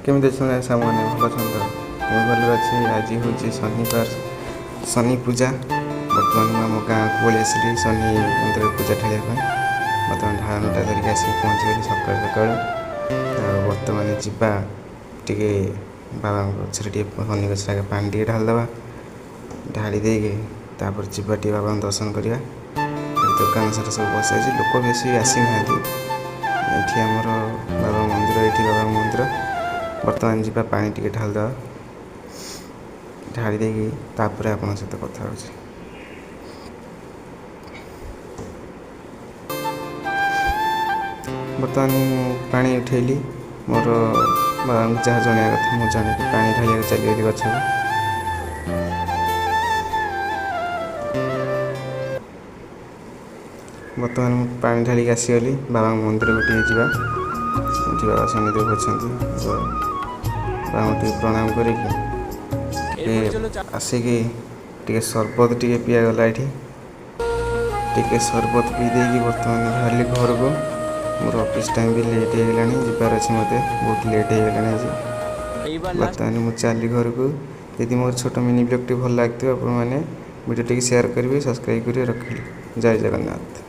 କେମିତି ଅଛନ୍ତି ସାଙ୍ଗମାନେ? ଭଲ ଅଛନ୍ତି ତ? ମୁଁ ଭଲରେ ଅଛି। ଆଜି ହେଉଛି ଶନିବାର, ଶନି ପୂଜା। ବର୍ତ୍ତମାନ ମୁଁ ଆମ ଗାଁକୁ ପଳେଇ ଆସିଲି ଶନି ମନ୍ଦିରରେ ପୂଜା ଢାଳିବା ପାଇଁ। ବର୍ତ୍ତମାନ ଢାଳନଟା ଧରିକି ଆସିକି ପହଞ୍ଚିଗଲି ସକାଳୁ ସକାଳୁ। ଆଉ ବର୍ତ୍ତମାନ ଯିବା ଟିକେ ବାବାଙ୍କ ଗଛରେ, ଟିକେ ଶନି ଗଛରେ ଆଗେ ପାଣି ଟିକେ ଢାଳିଦେବା। ଢାଳି ଦେଇକି ତାପରେ ଯିବା ଟିକେ ବାବାଙ୍କୁ ଦର୍ଶନ କରିବା। ଏଠି ଦୋକାନ ସାରା ସବୁ ବସାଯାଇଛି, ଲୋକ ବେଶୀ ଆସିନାହାନ୍ତି। ଏଠି ଆମର ବାବା ମନ୍ଦିର, ଏଠି ବାବା ମନ୍ଦିର। ବର୍ତ୍ତମାନ ଯିବା, ପାଣି ଟିକେ ଢାଳିଦେବା। ଢାଳି ଦେଇକି ତାପରେ ଆପଣଙ୍କ ସହିତ କଥା ହେଉଛି। ବର୍ତ୍ତମାନ ମୁଁ ପାଣି ଉଠେଇଲି। ମୋର ବାବାଙ୍କୁ ଯାହା ଜଣେଇବା କଥା ମୁଁ ଜଣେଇକି ପାଣି ଢାଳିବାକୁ ଚାଲିଗଲି ଗଛକୁ। ବର୍ତ୍ତମାନ ମୁଁ ପାଣି ଢାଳିକି ଆସିଗଲି। ବାବାଙ୍କ ମନ୍ଦିରକୁ ଟିକେ ଯିବା। ଏଠି ବାବା ଶନିଦେବ ଅଛନ୍ତି। ବାବାଙ୍କୁ ଟିକେ ପ୍ରଣାମ କରିକି ଟିକେ ଆସିକି ଟିକେ ସରବତ ଟିକେ ପିଆଗଲା ଏଠି। ଟିକେ ସରବତ ପିଇ ଦେଇକି ବର୍ତ୍ତମାନ ବାହାରିଲି ଘରକୁ। ମୋର ଅଫିସ୍ ଟାଇମ୍ ବି ଲେଟ୍ ହେଇଗଲାଣି, ଯିବାର ଅଛି ମୋତେ। ବହୁତ ଲେଟ୍ ହେଇଗଲାଣି ଆଜି। ବର୍ତ୍ତମାନ ମୁଁ ଚାଲି ଘରକୁ। ଯଦି ମୋର ଛୋଟ ମିନି ବ୍ଲଗ୍ଟି ଭଲ ଲାଗିଥିବ, ଆପଣମାନେ ଭିଡ଼ିଓ ଟିକେ ସେୟାର କରିବେ, ସବସ୍କ୍ରାଇବ୍ କରିବେ। ରଖିଲି, ଜୟ ଜଗନ୍ନାଥ।